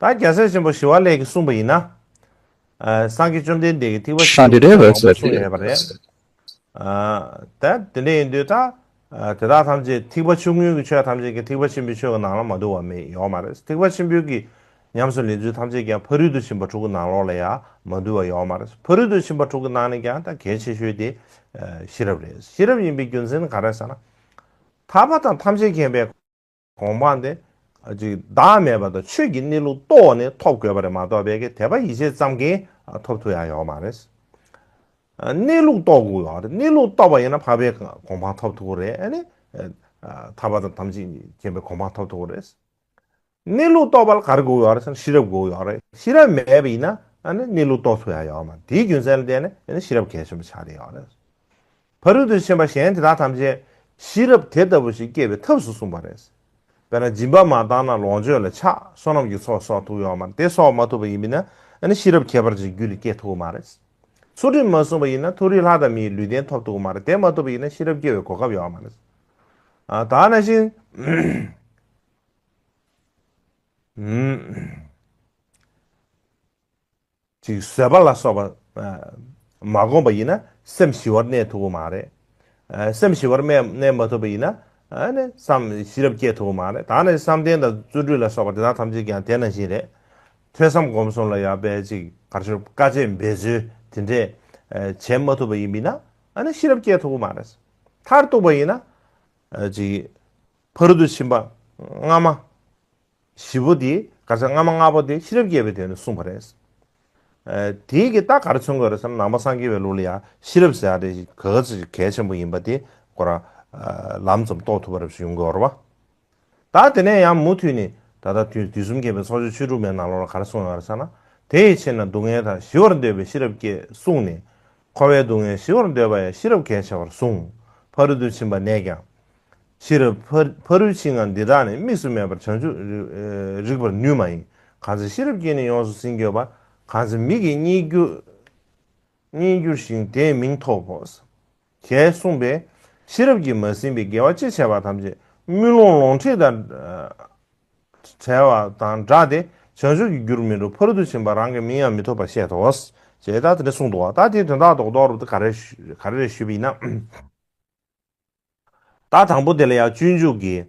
ད་རྒྱལ་སྲས་ཆེན་པོ་ཞི་བ་ལྷས་ཀྱིས་གསུངས་པ་ཡིན་ན། ཨ། སངས་རྒྱས་བཅོམ་ལྡན་འདས་ཀྱིས་ཐེག་པ་ཆེན་པོའི་གི་ལུང་གསུངས་ཡོད་པ་རེད། ཨ། ད་དེ་འདྲ་ཡིན་དུས་ད། ཨ། དེ་དག་ཐམས་ཅད་ཐེག་པ་ཆུང་ངུའི་གི་ཆོས་ཐམས་ཅད་ཀྱང་ཐེག་པ་ཆེན་པོའི་ཆོས་ཀྱི་ནང་ལ་མ་འདུ་བ་མེད་ཡོད་མ་རེད། ཐེག་པ་ཆེན་པོའི་གི་ཉམས་སུ་ལེན་ཚུལ་ཐམས་ཅད་ཀྱང་ཕ་རོལ་ཏུ་ཕྱིན་པ་དྲུག་གི་ནང་ལོགས་ལ་ཡང་མ་འདུ་བ་ཡོད་མ་རེད། ཕ་རོལ་ཏུ་ཕྱིན་པ་དྲུག་གི་ནང་ནས་ཀྱང་ད་གལ་ཆེ་ཤོས་དེ། ཨ། ཤེས་རབ་རེད། ཤེས་རབ་ཡིན་པའི་རྒྱུ་མཚན་ག་རེ་ཟེར་ན། ཐར་པ་དང་ཐམས་ཅད་མཁྱེན་པའི་གོ་འཕང་དེ། ཨ། ཅིག་བདག་མེད་པ་དང་ཆོས་ཀྱི་གནས་ལུགས་རྟོགས་ནས་ཐོབ་དགོས་པ་རེད་མ་གཏོགས། པའི་གི་དད་པ་ཡིད་ཆེས་ཙམ་གྱིས་ཐོབ་ཐུབ་ཡ་ཡོད་མ་རེད། ཨ། གནས་ལུགས་རྟོགས་དགོས་ཡོད་རེད། གནས་ལུགས་རྟོགས་པ་ཡིན་ན་འཕགས་པའི་གོ་འཕང་ཐོབ་ཐུབ་ཀྱི་རེད། ཨ་ནི། ཨ། ཐར་པ་དང་ཐམས་ཅད་མཁྱེན་པའི་གོ་འཕང་ཐོབ་ཐུབ་ཀྱི་རེད། གནས་ལུགས་རྟོགས་པ་ལ་ག་རེ་དགོས་ཡོད་རེད་ཟེར་ན་ཤེས་རབ་དགོས་ཡོད་རེད། ཤེས་རབ་མེད་པ་ཡིན་ན་ཨ་ནི་གནས་ལུགས་རྟོགས་ཐུབ་ཡ་ཡོད་མ་རེད། དེའི་རྒྱུ་མཚན་ལ་བརྟེན་ནས་ཨ་ནི་ཤེས་རབ་གལ་ཆེན་པོ་ཆགས་བསྡད་ཡོད་རེད། ཕ་རོལ་ཏུ་ཕྱིན་པ་གཞན་དེ་དག་ཐམས་ཅད་ཤེས་རབ་དེ་ལྟ་བུ་ཞིག་སྐྱེ་བའི་ཐབས་སུ་གསུངས་པ་རེད། དཔེར་ན་སྦྱིན་པ་མ་བཏང་ན་ལོངས་སྤྱོད་ལ་ཆགས། བསོད་ནམས་ཀྱི་ཚོགས་གསོག་ཐུབ་ཡོད་མ་རེད། དེ་གསོག་མ་ཐུབ་པ་ཡིན་པ་ཡིན་ན་ཨ་ནི་ཤེས་རབ་ཁྱད་པར་ཅན་རྒྱུད་ལ་སྐྱེ་ཐུབ་ཀྱི་མ་རེད། ཚུལ་ཁྲིམས་མ་བསྲུངས་པ་ཡིན་ན་མཐོ་རིས་ལྷ་དང་མིའི་ལུས་རྟེན་ཐོབ་ཐུབ་ཀྱི་མ་རེད། དེ་མ་ཐུབ་པ་ཡིན་ན་ཤེས་རབ་སྐྱེ་བའི་གོ་སྐབས་ཡོད་མ་རེད། ཨ་ད་ནང་བཞིན་ཨུམ། ཅིག་བཟོད་པ་ལ་སོགས་པ་མ་བསྒོམས་པ་ཡིན་ན་སེམས་ཞི་བར་གནས་ཐུབ་ཀྱི་མ་རེད། སེམས་ཞི་བར་གནས་མ་ཐུབ་པ་ཡིན་ན་ཨ་ནི་བསམ་ཤེས་རབ་སྐྱེ་ཐུབ་ཀྱི་མ་རེད། ད་ནི་བསམ་གཏན་དང་བརྩོན་འགྲུས་ལ་སོགས་པ་དེ་དག་ཐམས་ཅད་ཀྱང་དེ་ནང་བཞིན་རེད། ཐོས་བསམ་སྒོམ་གསུམ་ལ་ཡང་དཔེ་ཅིག་ག་རེ་ཞུ་དཀའ་སྤྱད་འབད་རྩོལ་དེ་འདྲས་བྱེད་མ་ཐུབ་པ་ཡིན་པ་ཡིན་ན་ཨ་ནི་ཤེས་རབ་སྐྱེ་ཐུབ་ཀྱི་མ་རེད། མཐར་གཏུགས་པ་ཡིན་ན་ཅིག་ཕ་རོལ་ཏུ་ཕྱིན་པ་སྔ་མ་བཞི་པོ་དེ་ག་ས་སྔ་མ་ལྔ་པོ་དེ་ཤེས་རབ་རྒྱས་པའི་དོན་དུ་གསུངས་པ་རེད། དེའི་གི་རྟགས་ག་རེ་མཚོན་དགོས་རེད་ཟེར་ན་ནང་པ་སངས་རྒྱས་པའི་ལུགས་ལ་ཡང་ཤེས་རབ་ཟེར་ཡ་དེ་ག་ཚོད་གལ་ཆེན་པོ་ཡིན་པ་དེ་ཁོ་རང་ལམ་ཙམ་རྟོགས་ཐུབ་པ་རེད་ཞུ་ཡོང་གི་ཡོད་རེད་བ། ད་དེ་ནས་ཡང་མུ་མཐུད་ནས་ད་ལྟ་དུས་དུས་གསུམ་མཁྱེན་པའི་ཚོགས་མཆོག་བཅུ་དྲུག་མའི་ནང་ལོགས་ལ་ག་རེ་གསུངས་ཡོད་རེད་ཟེར་ན། དེ་ཡི་ཕྱིར་ན་སྡུག་བསྔལ་དང་ཞི་བར་འདོད་པས་ཤེས་རབ་བསྐྱེད་གསུངས་ནས། འཁོར་བའི་སྡུག་བསྔལ་ཞི་བར་འདོད་པ་ཡང་ཤེས་རབ་གལ་ཆེ་བར་གསུངས། ཕ་རོལ་ཏུ་ཕྱིན་པ་ནས་ཀྱང་། ཤེས་རབ་ཕ་ཕ་རོལ་ཕྱིན་ངག་འདི་དག་ནི། དམིགས་སུ་མེད་པར་བྱང་ཆུབ་རིག་པར་ནུས་མ་ཡིན། གང་ཚེ་ཤེས་རབ་ཀྱིས་ནི་ཡོངས་སུ་ཟིན་གྱུར་པ། གང་ཚེ་མིག་གིས་མཉེས་གྱུར་མཉེས་གྱུར་ཞིང་དེའི་མིང་ཐོབ་བོ། ཞེས་གསུངས་པས། ཤེས་རབ་ཀྱིས་མ་ཟིན་པའི་དགེ་བ་ཅི་བྱས་པ་ཐམས་ཅད་དམུས་ལོང་ལོང་ཁྲིད་དང་བྲལ་བ་དང་སྦྲགས་ཏེ་བྱང་ཆུབ་ཀྱི་རྒྱུར་མི་འགྲོ། ཕ་རོལ་ཏུ་ཕྱིན་པ་རང་གི་མིང་ཡང་མི་ཐོབ་པ་བཤད་དོ། ཞེས་ད་དེ་འདྲ་གསུངས་འདུག་བ། ད་དེའི་དོན་དག་རྡོག་རྡོག་རུ་ག་རེ་ག་རེ་རེད་ཞུས་པ་ཡིན་ན། ད་དང་པོ་དེ་ལ་ཡང་སྤྱོད་འཇུག་གི་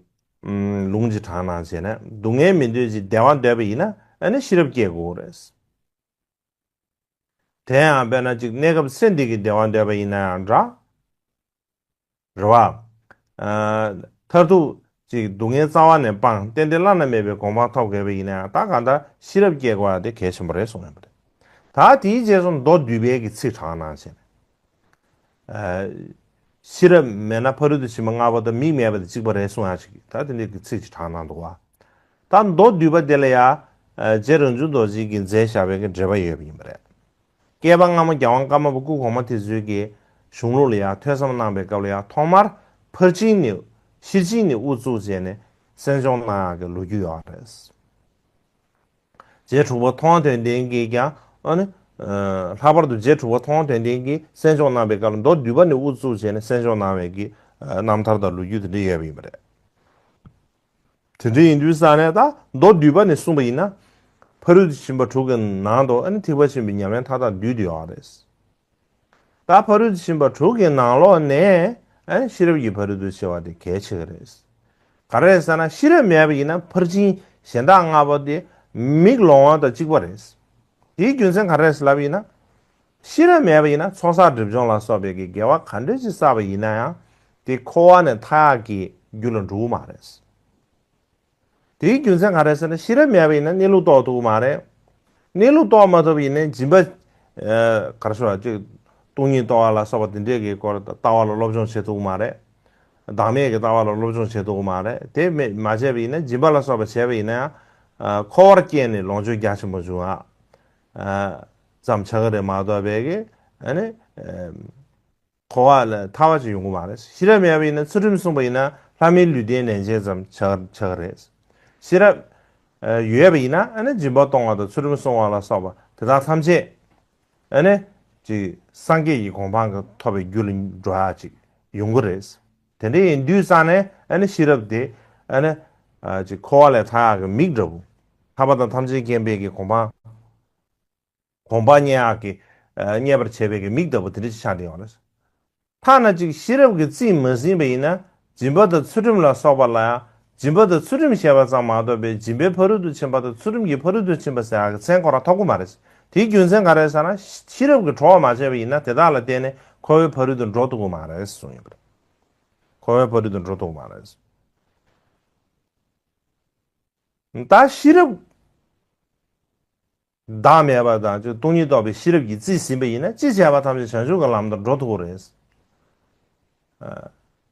ལུང་ཅིག་དྲངས་གནང་བྱས་ན། སྡུག་བསྔལ་མི་འདོད་ཅིང་བདེ་བ་འདོད་པ་ཡིན་ན་ཨ་ནི་ཤེས་རབ་སྐྱེ་དགོས་རེད། དེ་ཡང་དཔེར་ན་ཅིག་གནས་སྐབས་ཚེ་འདི་གི་བདེ་བ་འདོད་པ་ཡིན་ན་ཡང་འདྲ། རེད་བ། མཐར་ཐུག་ཅིག་སྡུག་བསྔལ་རྩ་བ་ནས་སྤངས་ཏན་ཏན་བླ་ན་མེད་པའི་གོ་འཕང་ཐོབ་དགོས་པ་ཡིན་ན་ཡང་ད་གང་ལྟར་ཤེས་རབ་སྐྱེ་དགོས་པ་དེ་གལ་ཆེན་པོ་རེད་གསུངས་ཡོད་པ་རེད། ད་དེའི་རྗེས་སུ་མདོ་སྡུད་པའི་གི་ཚིག་དྲངས་གནང་བྱས་ནས། ཤེས་རབ་མེད་ན་ཕ་རོལ་ཏུ་ཕྱིན་པ་ལྔ་པོ་དང་མིག་མེད་པ་དང་གཅིག་པ་རེད་གསུངས་ཡ་ཅིག་ད་དེ་འདྲའི་གི་ཚིག་ཅིག་དྲངས་གནང་འདུག་བ། ད་མདོ་སྡུད་པ་དེ་ལ་ཡ། རྗེ་རང་བྱུང་རྡོ་རྗེ་གིས་མཛད་བཞག་པའི་གི་འགྲེལ་པ་ཡོད་པ་ཡིན་པ་རེད། བསྐལ་པ་སྔ་མ་རྒྱལ་དབང་ཀརྨ་པ་སྐུ་གོང་མ་དེ་ཚོའི་གི་གཞུང་ལུགས་ལ་ཡང་ཐོས་བསམ་གནང་པའི་སྐབས་ལ་ཡང་ཐོག་མར་ཕར་ཕྱིན་ནས་ཤེར་ཕྱིན་ནས་དབུ་བཙུགས་བྱས་ནས་གསན་སྦྱོང་གནང་ཡག་གི་ལོ་རྒྱུས་ཡོད་རེད། རྗེ་དྲུག་པ་མཐོང་བ་དོན་ལྡན་གྱིས་ཀྱང་ཨ་ནི། ལྷག་པར་དུ་རྗེ་དྲུག་པ་མཐོང་བ་དོན་ལྡན་གྱིས་གསན་སྦྱོང་གནང་པའི་སྐབས་ལ་མདོ་སྡུད་པ་ནས་དབུ་བཙུགས་བྱས་ནས་གསན་སྦྱོང་གནང་བའི་གི་རྣམ་ཐར་དང་ལོ་རྒྱུས་དེ་འདྲ་ཡོད་པ་ཡིན་པ་རེད། དེ་འདྲ་ཡིན་དུས་ཙང་ནས་ད་མདོ་སྡུད་པ་ནས་གསུངས་པ་ཡིན་ན། ཕ་རོལ་ཏུ་ཕྱིན་པ་དྲུག་གི་ནང་དུ་ཨ་ནི་ཐེག་པ་ཆེན་པོའི་ཉམས་ལེན་མཐའ་དག་འདུས་ཏེ་ཡོད་རེད། ད་ཕ་རོལ་ཏུ་ཕྱིན་པ་དྲུག་གི་ནང་ལོགས་ནས་ཨ་ནི་ཤེས་རབ་ཀྱི་ཕ་རོལ་ཏུ་ཕྱིན་པ་དེ་གལ་ཆེ་གི་རེད། ག་རེ་ཟེར་ན་ཤེས་རབ་མེད་པ་ཡིན་ན་ཕར་ཕྱིན་གཞན་དག་ལྔ་པོ་དེ་མིག་ལོང་བ་དང་གཅིག་པ་རེད། དེའི་རྒྱུ་མཚན་ག་རེ་ཟེར་ལབ་ཡིན་ན། ཤེས་རབ་མེད་པ་ཡིན་ན་ཚོགས་བསགས་སྒྲིབ་སྦྱོང་ལ་སོགས་པའི་གི་དགེ་བ་ག་འདྲ་ཞིག་བསགས་པ་ཡིན་ན་ཡང་། དེ་འཁོར་བ་ནས་ཐར་ཡག་གི་རྒྱུ་ལ་འགྲོ་གི་མ་རེད། དེའི་རྒྱུ་མཚན་ག་རེ་ཟེར་ན་ཤེས་རབ་མེད་པ་ཡིན་ན་གནས་ལུགས་རྟོགས་ཐུབ་ཀྱི་མ་རེད། གནས་ལུགས་རྟོགས་མ་ཐུབ་པ་ཡིན་ན་སྦྱིན་པ། ག་རེ་ཞུ་བ་ཅིག་སྟོང་ཉིད་རྟོགས་པ་ལ་སོགས་པ་དེ་འདྲས་ཀྱི་སྐོར་ལྟ་བ་ལ་སློབ་སྦྱོང་བྱེད་ཐུབ་ཀྱི་མ་རེད། བདག་མེད་ཀྱི་ལྟ་བ་ལ་སློབ་སྦྱོང་བྱེད་ཐུབ་ཀྱི་མ་རེད། དེ་མེད་མ་བྱས་པ་ཡིན་ན་སྦྱིན་པ་ལ་སོགས་པ་བྱས་པ་ཡིན་ན་ཡང་། འཁོར་བར་སྐྱེས་ནས་ལོངས་སྤྱོད་རྒྱ་ཆེན་པོ་འབྱུང་བ། ཙམ་ཆགས་ཀྱི་རེད་མ་གཏོགས་པའི་གི་ཨ་ནི། འཁོར་བ་ལས་ཐར་བ་ཅིག་ཡོང་གི་མ་རེད། ཤེས་རབ་མེད་པ་ཡིན་ན་ཚུལ་ཁྲིམས་བསྲུངས་པ་ཡིན་ན་ལྷ་མིའི་ལུས་རྟེན་ལེན་བྱེད་ཙམ་ཆགས་ཆགས་ཀྱི་རེད། ཤེས་རབ་ཡོད་པ་ཡིན་ན་ཨ་ནི་སྦྱིན་པ་གཏོང་བ་དང་ཚུལ་ཁྲིམས་བསྲུང་བ་ལ་སོགས་པ་དེ་དག་ཐམས་ཅད་ཨ་ནི་ཅིག་སངས་རྒྱས་ཀྱི་གོ་འཕང་གི་ཐོབ་པའི་རྒྱུ་ལ་འགྲོ་ཡག་ཅིག་ཡོང་གི་རེད། དེ་འདྲ་ཡིན་དུས་ཙང་ནས་ཨ་ནི་ཤེས་རབ་དེ་ཨ་ནི་ཅིག་འཁོར་བ་ལས་ཐར་ཡག་གི་མིག་འདྲ་བོ། ཐར་པ་དང་ཐམས་ཅད་མཁྱེན་པའི་གི་གོ་འཕང་། གོ་འཕང་རྙེད་ཡག་གི་རྙེད་པར་བྱེད་པའི་གི་མིག་ལྟ་བུ་དེ་འདྲ་ཞིག་ཆགས་བསྡད་ཡོད་རེད། ཐ་ན་ཅིག་ཤེས་རབ་ཀྱིས་རྩིས་མ་ཟིན་པ་ཡིན་ན་སྦྱིན་པ་དང་ཚུལ་ཁྲིམས་ལ་སོགས་པ་ལ་ཡང་སྦྱིན་པ་དང་ཚུལ་ཁྲིམས་བྱས་པ་ཙམ་མ་གཏོགས་པའི་སྦྱིན་པའི་ཕ་རོལ་ཏུ་ཕྱིན་པ་དང་ཚུལ་ཁྲིམས་ཀྱི་ཕ་རོལ་ཏུ་ཕྱིན་པ་ཟེར་ཡག་གི་མཚན་ཁོ་རང་ཐོབ་ཀྱི་མ་རེད། དེའི་རྒྱུ་མཚན་ག་རེ་ཟེར་ན་ཤེས་རབ་ཀྱིས་གྲོགས་མ་བྱས་པ་ཡིན་ན་དེ་དག་ལ་བརྟེན་ནས་འཁོར་བའི་ཕ་རོལ་ཏུ་འགྲོ་ཐུབ་ཀྱི་མ་རེད་གསུངས་ཡོད་པ་རེད། འཁོར་བའི་ཕ་རོལ་ཏུ་འགྲོ་ཐུབ་ཀྱི་མ་རེད། ད་ཤེས་རབ་བདག་མེད་པ་དང་སྟོང་ཉིད་རྟོགས་པའི་ཤེས་རབ་ཀྱིས་རྩིས་ཟིན་པ་ཡིན་ན་ཅི་བྱས་པ་ཐམས་ཅད་བྱང་ཆུབ་ཀྱི་ལམ་དུ་འགྲོ་ཐུབ་ཀྱི་རེད།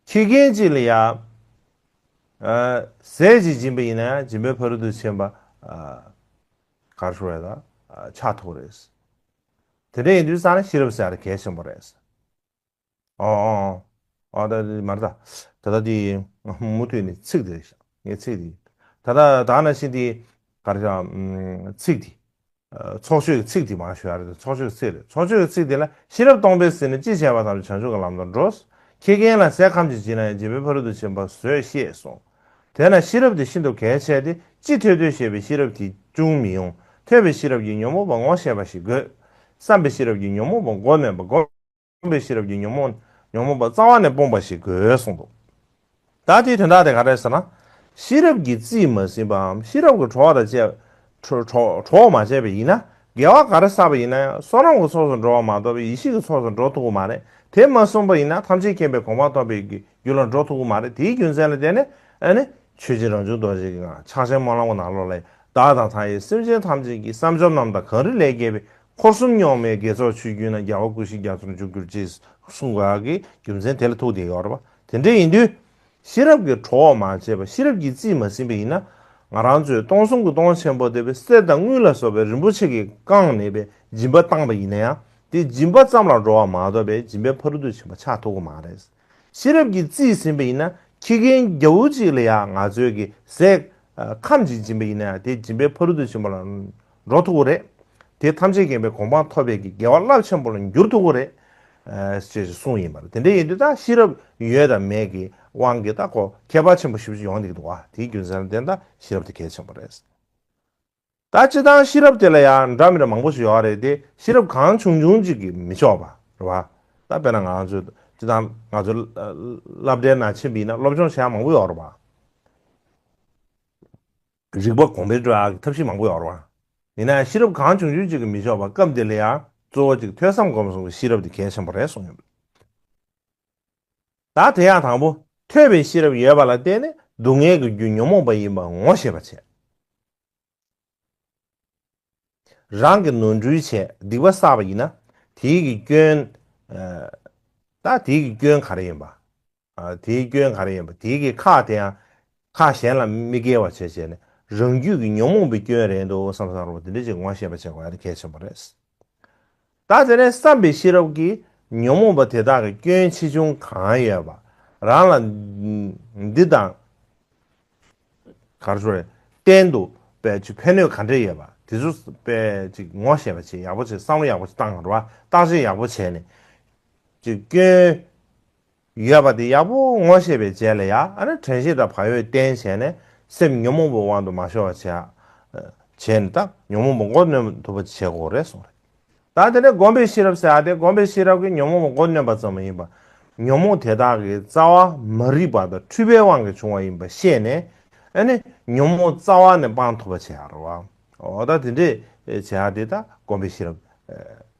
ཁྱི་རྒན་གཅིག་ལ་ཡ་ ཟས་ཅིག་སྦྱིན་པ་ཡིན་ན་ཡང་སྦྱིན་པའི་ཕ་རོལ་ཏུ་ཕྱིན་པ་ག་རེ་ཞུ་དགོས་རེད། ད་ཆགས་ཐུབ་རེད། དེ་འདྲ་ཡིན་དུས་ཙང་ནས་ཤེས་རབ་ཟེར་ཡ་གལ་ཆེན་པོ་རེད། ཨོ་ཨོ་ཨོ་ད་མ་རེད། ད་ད་ལྟ་དེ་མུ་མཐུད་ནས་ཚིག་དེ་རེད་ཤག་ངའི་ཚིག་དེ། ད་ལྟ་ད་ནང་བཞིན་དེ་ག་རེ་ཤག་ཚིག་དེ། ཚོགས་ཆོས་ཀྱི་ཚིག་དེ་མར་ཞུ་ཡ་རེད། ཚོགས་ཆོས་ཀྱི་ཚིག་རེད། ཚོགས་ཆོས་ཀྱི་ཚིག་དེ་ལ་ཤེས་རབ་སྟོང་པས་ཟིན་ནས་ཅི་བྱས་པ་ཐམས་ཅད་བྱང་ཆུབ་ཀྱི་ལམ་དུ་འགྲོ། ཁྱི་རྒན་ལ་ཟས་ཁམ་གཅིག་བྱིན་ན་ཡང་སྦྱིན་པའི་ཕ་རོལ་ཏུ་ཕྱིན་པ་ཟོས་ཤེས་གསུངས། དེས་ན་ཤེས་རབ་དེ་ཤིན་ཏུ་གལ་ཆེ་སྟེ་ཅི་ཐོས་ཐོས་ཞེས་པའི་ཤེས་རབ་དེ་ཅུང་མི་ཡོང་། ཐོས་པའི་ཤེས་རབ་ཀྱིས་ཉོན་མོངས་པ་ངོ་ཤེས་པ་ཞིག་དགོས། བསམ་པའི་ཤེས་རབ་ཀྱིས་ཉོན་མོངས་པ་མགོ་གནོན་པ་སྒོམ་པའི་ཤེས་རབ་ཀྱིས་ཉོན་མོངས་ཉོན་མོངས་པ་རྩ་བ་ནས་སྤོང་བ་ཞིག་དགོས་གསུངས་འདུག་ད་དེའི་དོན་དག་དེ་ག་རེ་ཟེར་ན། ཤེས་རབ་ཀྱིས་རྩིས་མ་ཟིན་པའམ་ཤེས་རབ་ཀྱིས་གྲོགས་དང་བཅས་གྲོགས་གྲོགས་མ་བྱས་པ་ཡིན་ན། དགེ་བ་ག་རེ་བསགས་པ་ཡིན་ན་ཡང་བསོད་ནམས་ཀྱི་ཚོགས་སུ་འགྲོ་བ་མ་གཏོགས་པའི་ཡེ་ཤེས་ཀྱི་ཚོགས་སུ་འགྲོ་ཐུབ་ཀྱི་མ་རེད། དེ་མ་བསྲུངས་པ་ཡིན་ན་ཐམས་ཅད་མཁྱེན་པའི་གོ་འཕང་ཐོབ་པའི་རྒྱུ་ལ་འགྲོ་ཐུབ་ཀྱི་མ་རེད། དེའི་རྒྱུ་མཚན་ལ་བརྟེན་ནས་ཨ་ནི་ཆོས་རྗེ་རང་བྱུང་རྡོ་རྗེ་གི་ངག་ཕྱག་ཆེན་སྨོན་ལམ་གྱི་ནང་ལོགས་ལ། བདག་དང་མཐའ་ཡས་སེམས་ཅན་ཐམས་ཅད་ཀྱི་བསམ་སྦྱོར་རྣམས་དང་གང་རིགས་ལས་སྐྱེས་པའི་འཁོར་གསུམ་རྙོག་མའི་དགེ་ཚོགས་ཆུ་རྒྱུན་ན་རྒྱལ་བ་སྐུ་བཞིའི་རྒྱ་མཚོར་འཇུག་གྱུར་ཅེས་གསུངས་པ་གི་རྒྱུ་མཚན་དེ་ལ་ཐུག་བསྡད་ཡོད་རེད་པ། དེ་འདྲ་ཡིན་དུས། ཤེས་རབ་ཀྱིས་གྲོགས་མ་བྱས་པ་ཤེས་རབ་ཀྱིས་རྩིས་མ་ཟིན་པ་ཡིན་ན། ང་རང་ཚོས་སྟོང་གསུམ་གྱི་སྟོང་ཆེན་པོ་སྟེ་བའི་གསེར་དང་དངུལ་ལ་སོགས་པའི་རིན་པོ་ཆེ་གིས་བཀང་ནས་པའི་སྦྱིན་པ་བཏང་པ་ཡིན་ན་ཡང་དེ་སྦྱིན་པ་ཙམ་ལ་འགྲོ་བ་མ་གཏོགས་པའི་སྦྱིན་པའི་ཕ་རོལ་ཏུ་ཕྱིན་པ་ཆགས་ཐུབ་ཀྱི་མ་རེད། ཤེས་རབ་ཀྱིས་རྩིས་ཟིན་པ་ཡིན་ན་ཁྱི་རྒན་རྒྱ་བོ་གཅིག་ལ་ཡང་ང་ཚོས་ཀྱི་ཟས་ཁམ་གཅིག་སྦྱིན་པ་ཡིན་ན་ཡང་དེ་སྦྱིན་པའི་ཕ་རོལ་ཏུ་ཕྱིན་པ་ལ་འགྲོ་ཐུབ་ཀྱི་རེད། དེ་ཐམས་ཅད་མཁྱེན་པའི་གོ་འཕང་ཐོབ་པའི་གི་དགེ་བ་རླབས་ཆེན་པོ་ལ་འགྱུར་ཐུབ་ཀྱི་རེད། ཅེས་གསུངས་ཡིན་པ་རེད། དེ་འདྲ་ཡིན་དུས་ད་ཤེས་རབ་ཡོད་དང་མེད་ཀྱི་དབང་གིས་ད་ཁོ་ཁྱད་པར་ཆེན་པོ་ཞེ་པོ་ཅིག་ཡོང་བསྡད་ཀྱི་འདུག་བ། དེའི་རྒྱུ་མཚན་ལ་བརྟེན་ད་ཤེས་རབ་དེ་གལ་ཆེན་པོ་རེད། ད་སྤྱིར་བཏང་ཤེས་རབ་དེ་ལ་ཡང་འདྲ་མི་འདྲ་མང་པོ་ཞིག་ཡོད་རེད་དེ། ཤེས་རབ་གང་བྱུང་བྱུང་ཅིག་གིས་མི་ཆོག་པ་རེད་བ། ད་དཔེར་ན་ང་ཚོས་སྤྱིར་བཏང་ང་ཚོ་སློབ་གྲྭའི་ནང་ཕྱིན་པ་ཡིན་ན་སློབ་སྦྱོང་བྱེད་ཡ་མང་པོ་ཡོད་རེད་བ། རིག་པ་གོང་འཕེལ་འགྲོ་ཡག་གི་ཐབས་ཤེས་མང་པོ་ཡོད་རེད་བ། ཡིན་ན་ཡང་ཤེས་རབ་གང་བྱུང་བྱུང་ཅིག་གིས་མི་ཆོག་པ་སྐབས་འདི་ལ་ཡང་གཙོ་བོ་གཅིག་ཐོས་བསམ་སྒོམ་གསུམ་གྱི་ཤེས་རབ་དེ་གལ་ཆེན་པོ་རེད་གསུངས་ཡོད། ད་དེ་ཡང་དང་པོ་ཐོས་པའི་ཤེས་རབ་ཡོད་པ་ལ་བརྟེན་ནས་སྡུག་བསྔལ་གྱི་རྒྱུ་ཉོན་མོངས་པ་ཡིན་པ་ངོ་ཤེས་པ་བྱས། རང་གི་ནོར་འཁྲུལ་བྱས་སྡིག་པ་བསགས་པ་ཡིན་ན་དེའི་གི་སྐྱོན། ད་དེའི་གི་སྐྱོན་ག་རེ་ཡིན་པ། དེའི་སྐྱོན་ག་རེ་ཡིན་པ། དེའི་གི་ཁག་དེ་ཡང་ཁག་གཞན་ལ་མི་འགེལ་བ་བྱས་བྱས་ནས་རང་རྒྱུད་ཀྱི་ཉོན་མོངས་པའི་སྐྱོན་རེད་འདུག་བསམ་བསམ་རོགས་དེ་འདྲ་ཅིག་ངོ་ཤེས་པ་བྱེད་དགོས་ཡ་དེ་གལ་ཆེན་པོ་རེད། ད་དེ་ནས་བསམ་པའི་ཤེས་རབ་ཀྱིས་ཉོན་མོངས་པ་དེ་དག་གི་སྐྱོན་ཆེ་ཆུང་གང་ཡོད་པ། རང་ལ་འདི་དང་ག་རེ་ཞུ་རེད། གཏན་དུ་པའི་ཆུ་ཕན་གནོད་ག་འདྲ་ཡོད་པ་དེ་ཚོ་པའི་ཅིག་ངོ་ཤེས་པ་བྱེད་ཡག་པོ་བྱེད། བསམ་བློ་ཡག་པོ་བཏང་ར་བ། བརྟག་དཔྱད་ཡག་པོ་བྱས་ནས་ཅིག་སྐྱོན་ཡོད་པ་དེ་ཡག་པོ་ངོ་ཤེས་པའི་རྗེས་ལ་ཡ་ཨ་ནི་དྲན་ཤེས་དང་བག་ཡོད་བསྟེན་བྱས་ནས་སེམས་ཉོན་མོངས་པའི་དབང་དུ་མ་ཤོར་བ་བྱས། བྱས་ནས་ད་ཉོན་མོངས་པ་མགོ་གནོན་ཐུབ་པ་བྱེད་དགོས་རེད་གསུངས་རེད། ད་དེ་ནས་སྒོམ་པའི་ཤེས་རབ་ཟེར་ཡ་དེ་སྒོམ་པའི་ཤེས་རབ་ཀྱིས་ཉོན་མོངས་པ་མགོ་གནོན་པ་ཙམ་མ་ཡིན་པ། ཉོན་མོངས་དེ་དག་གི་རྩ་བ་མ་རིག་པ་དང་འཁྲུལ་པའི་དབང་གིས་བྱུང་བ་ཡིན་པ་ཤེས་ནས་ཨ་ནི་ཉོན་མོངས་རྩ་བ་ནས་སྤང་ཐུབ་པ་བྱེད་ཡ་རེད་བ། འོ་ད་དེ་འདྲས་བྱེད་ཡ་དེ་ད་སྒོམ་པའི་ཤེས་རབ་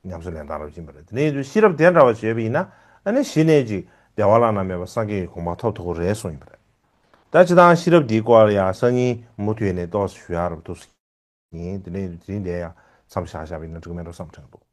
ཉམས་སུ་ལེན་སྟངས་རབ་ཅིག་ཡིན་པ་རེད། དེ་ནས་ཡིན་དུས་ཤེས་རབ་དེ་འདྲ་བ་བྱས་པ་ཡིན་ན་ཨ་ནི་གཞི་ནས་ཅིག་བདེ་བ་བླ་ན་མེད་པ་སངས་རྒྱས་ཀྱི་གོ་འཕང་ཐོབ་ཐུབ་ཀྱི་རེད་གསུངས་ཡིན་པ་རེད། ད་སྤྱིར་བཏང་ཤེས་རབ་འདིའི་སྐོར་ལ་ཡང་སང་ཉིན་མུ་མཐུད་ནས་ཏོག་ཙམ་ཞུ་ཡ་རབ་ཏུ་ཡིན། དེ་ནས་དེ་རིང་འདིར་ཡང་མཚམས་བཞག་བཞག་པ་ཡིན་ན་འགྲིག་མེད་འགྲོ་བསམ་དྲན་འདུག